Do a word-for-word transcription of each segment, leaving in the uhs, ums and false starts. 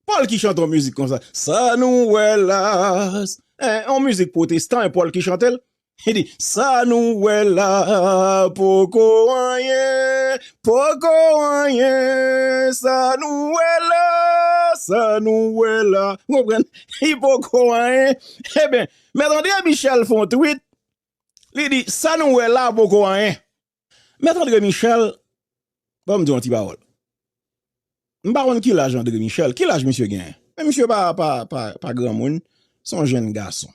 Pòlki chante yon mizik konsa. Sa nou wè la. Eh, yon mizik pwotestan, e Pòlki chante l. Li di, sa nou wè la, poko anyen, poko anyen, sa nou wè la, sa nou wè la. Ou konprann? Li poko anyen. Ebyen, Mèt André Michel fè yon tweet, li di, sa nou wè la, poko anyen. Mèt André Michel, ban m di yon ti pawòl. M pa konn ki laj André Michel. Ki laj misye genyen? Men misye pa, pa, pa, pa granmoun. Se yon jenn gason.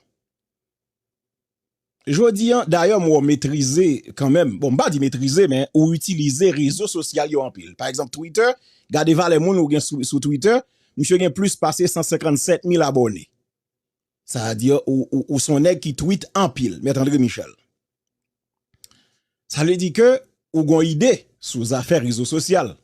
Jodi an, dayè, m wè w metrize kanmenm. Bon, m pa di metrize, men ou itilize rezo sosyal yo anpil. Pa egzanp, Twitter, gade valè moun ou gen sou, sou Twitter, misye gen plis pase san senkannsèt mil abòne. Sa vle di, ou, ou, ou se yon nèg ki tweet anpil, Mèt André Michel. Sa vle di ke ou gen yon ide sou zafè rezo sosyal.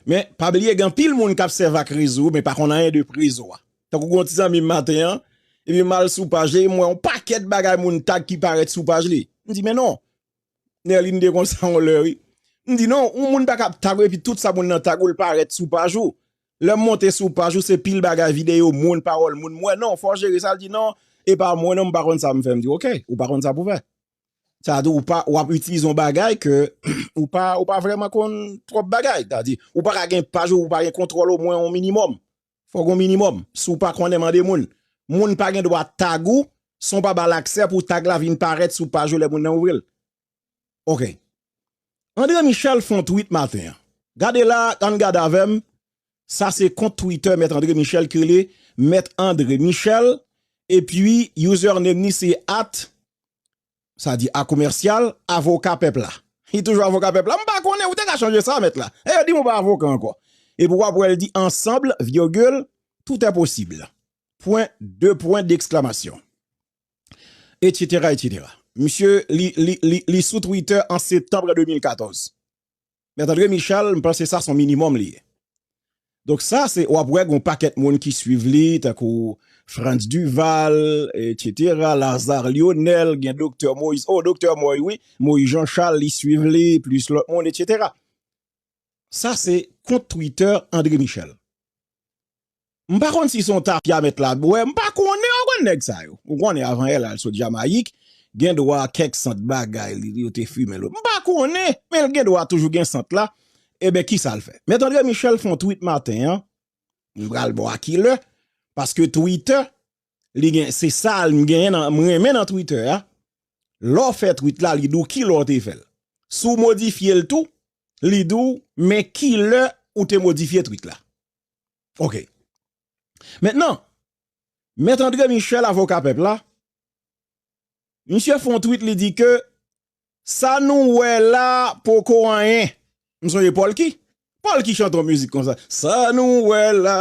Men, pa bliye, gen anpil moun k ap sèvi ak rezo, men pa konn anyen de rezo a. Tankou gen yon ti zanmi m maten an, epi m al sou paj li, m wè yon pakèt bagay moun tag ki parèt sou paj li. M di, men non, Nerline te konsa yon lè, wi. M di, non, yon moun pa ka ap tag ou, epi tout sa moun nan tag ou, l parèt sou paj ou. Lè m monte sou paj ou, se pil bagay, videyo moun, pawòl moun. M wè, non, fò w jere sa. L di, non, e pa mwen, non, m pa konn sa m fè. M di, oke, ou pa konn sa pou fè. Sa vle di, ou pa, w ap itilize yon bagay ke ou pa, ou pa vrèman konn twòp bagay. Sa vle di, ou pa ka gen paj ou, ou pa gen kontwòl omwen yon minimòm. Fò gen yon minimòm. Si w pa konnen, mande moun. Moun pa gen dwa tag ou, san w pa ba l aksè pou tag la vin parèt sou paj ou lè moun nan ouvri l. Oke. André Michel fè yon tweet maten an. Gade la, ann gade avè m. Sa se kont Twitter Mèt André Michel ki rele Mèt André Michel. Epi, username ni se at, sa di a komèsyal, avoka pèp la. Li toujou avoka pèp la. M pa konnen, ou te ka chanje sa, mèt la. E yo di m ou pa avoka ankò. Epi w ap wè l di, ensemble, virgule, tout est possible. Pwen, de pwen deksklamasyon. Etsetera, etsetera. Misye, li, li, li, li sou Twitter an septanm de mil katòz. Mèt André Michel, m panse sa se yon minimòm li ye. Donk sa, se, w ap wè gen yon pakèt moun ki swiv li, tankou Frantz Duval, etsetera, Lazare Lionel, gen Doktè Moïse, oh, Doktè Moïse, wi, Moïse Jean Charles, li swiv li, plis lòt moun, etsetera. Sa se kont Twitter André Michel. M pa konn si se yon tafya mèt la bwè, m pa konnen, ou konn nèg sa yo. Ou konnen avan yè la, l sot Jamayik, gen dwa kèk sant bagay, li, yo te fimen l. M pa konnen, men l gen dwa toujou gen sant la. Ebyen, kisa l fè? Mèt André Michel fè yon tweet maten an, m pral ba w a ki lè, paske Twitter, li gen, se sa m genyen nan, m renmen nan Twitter a. Lè w fè tweet la, li di w ki lè w te fè l. Si w modifye l tou, li di w, men ki lè ou te modifye tweet la. Oke. Mentnan, Mèt André Michel, avoka pèp la, misye fè yon tweet, li di ke sa nou wè la poko anyen. M sonje Pòlki. Pòlki chante yon mizik konsa. Sa nou wè la.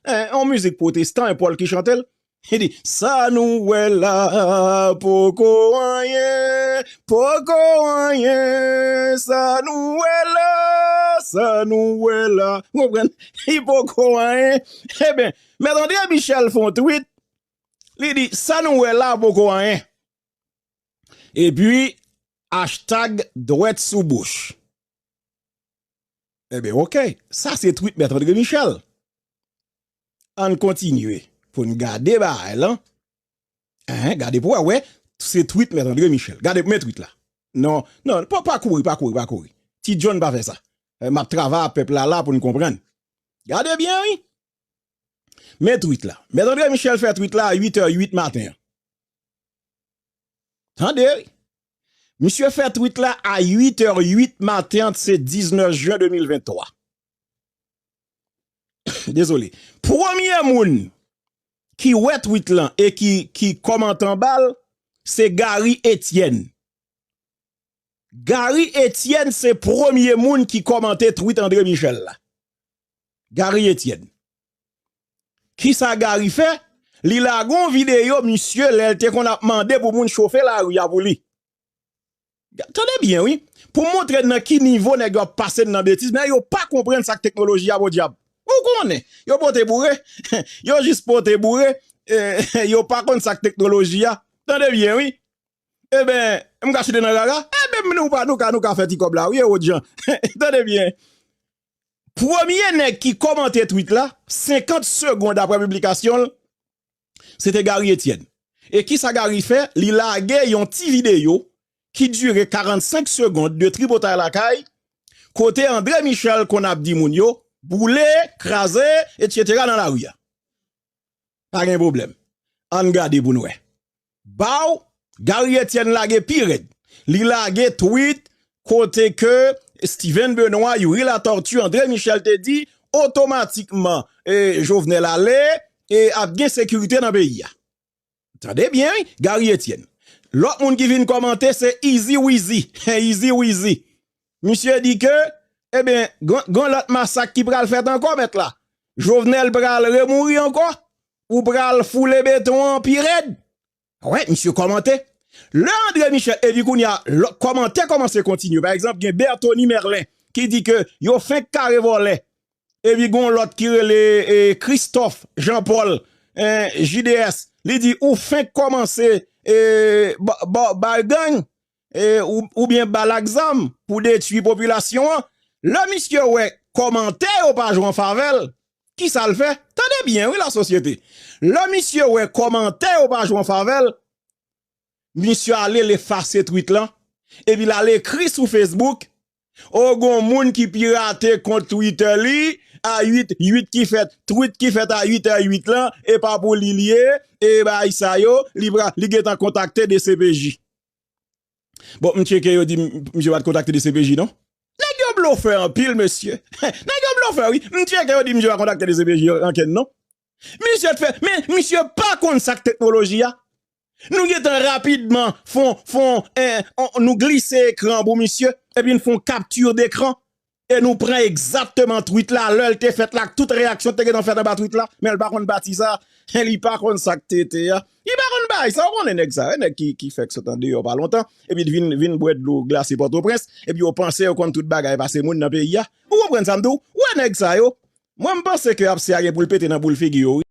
Eh, yon mizik pwotestan, e Pòlki chante l. Li di, sa nou wè la, poko anyen, poko anyen, sa nou wè la, sa nou wè la. Ou konprann? Li poko anyen. Ebyen, Mèt André Michel fè yon tweet, li di, sa nou wè la, poko anyen. Epi, hashtag dwèt sou bouch. Ebyen, oke. Sa se tweet Mèt André Michel. Ann kontinye pou n gade bagay lan. Hein, gade pou w wè, se tweet Mèt André Michel. Gade, men tweet la. Non, non, pa, pa kouri, pa kouri, pa kouri. Ti John pa fè sa. Eh, m ap travay ak pèp la la pou n konprann. Gade byen, wi. Men tweet la. Mèt André Michel fè tweet la a uit è uit maten an. Tande, wi. Misye fè tweet la a uit è uit maten an, se diznèf jen de mil venntwa. Dezole. Premye moun ki wè tweet lan e ki, ki kòmante anba l, se Gary Etienne. Gary Etienne se premye moun ki kòmante tweet André Michel la. Gary Etienne. Kisa Gary fè? Li lage yon videyo misye lè l te konn ap mande pou moun chofe lari a pou li. Tande byen, wi. Pou montre nan ki nivo nèg yo ap pase n nan betiz, men yo pa konprann sa k teknoloji a, podyab. Ou konnen, yo pote boure, yo jis pote boure, eh, yo pa konn sa k teknoloji a. Tande byen, wi. Eben, m ka chite nan rara. Eben, nou pa, nou ka, nou ka fè ti kòb la, wi, e wòt jan. Tande byen. Premye nèg ki kòmante tweet la, senkant segonn apre piblikasyon l, se te Gary Etienne. E kisa Gary fè? Li lage yon ti videyo ki dire karannsenk segonn de tripotay lakay, kote André Michel konn ap di moun yo, boule, kraze, etsetera nan lari a. Pa gen pwoblèm. Ann gade pou n wè. Baw, Gary Etienne lage pi rèd. Li lage tweet kote ke Steven Benoît, Youri Latortue, André Michel te di, otomatikman, e, Jovenel ale, e ap gen sekirite nan peyi a. Tande byen, wi, Gary Etienne. Lòt moun ki vin kòmante se Easy Weezy. Easy Weezy. Misye di ke, ebyen, gen, gen lòt masak ki pral fèt ankò, mèt la. Jovenel pral remouri ankò? Ou pral foule beton an pi rèd? Wè, misye kòmante. Lè André Michel, epi kounye a, lòt kòmantè kòmanse kontinye. Pa egzanp, gen Berthony Merlin ki di ke yo fenk kare vòlè. Epi gon lòt ki rele, e, Christophe Jean Paul, e, J D S. Li di, ou fenk kòmanse, e, ba, ba, bay gang, e, ou, oubyen bal ak zam pou detwi popilasyon an. Lè misye wè kòmantè yo pa jwe an favè l, kisa l fè? Tande byen, wi, lasosyete. Lè misye wè kòmantè yo pa jwe an favè l, misye ale, l efase tweet lan, epi l al ekri sou Facebook, o, gon moun ki pirate kont Twitter li, a uit, uit ki fèt, tweet ki fèt a uit è uit lan, e pa pou li l ye, e bagay sa yo, li pra, li gentan kontakte D C P J. Bon, m tcheke yo di m, misye pa t kontakte D C P J non. Nèg yo blofè anpil, mesye. Nèg yo blofè, wi. M tcheke yo di misye pa kontakte D C P J ankenn non. Misye t fè, men misye pa konn sa k teknoloji a. Nou gentan rapidman fon, fon, eh, on, nou glise ekran pou misye, epi n fon kapti dekran. E nou pran egzakteman tweet la, lè l te fèt la, ak tout reyaksyon te gentan fèt anba tweet la, men l pa konn pati sa, li pa konn sa k te te a. Li pa konn bagay sa, ou konnen nèg sa, nèg ki, ki fèk sot andeyò pa lontan, epi vin, vin bwè dlo glase Pòtoprens, epi yo panse yo konn tout bagay pase moun nan peyi a. Ou konprann sa m di w? Ou wè nèg sa yo, mwen m panse ke apse a gen pou l pete nan boul figi yo, wi.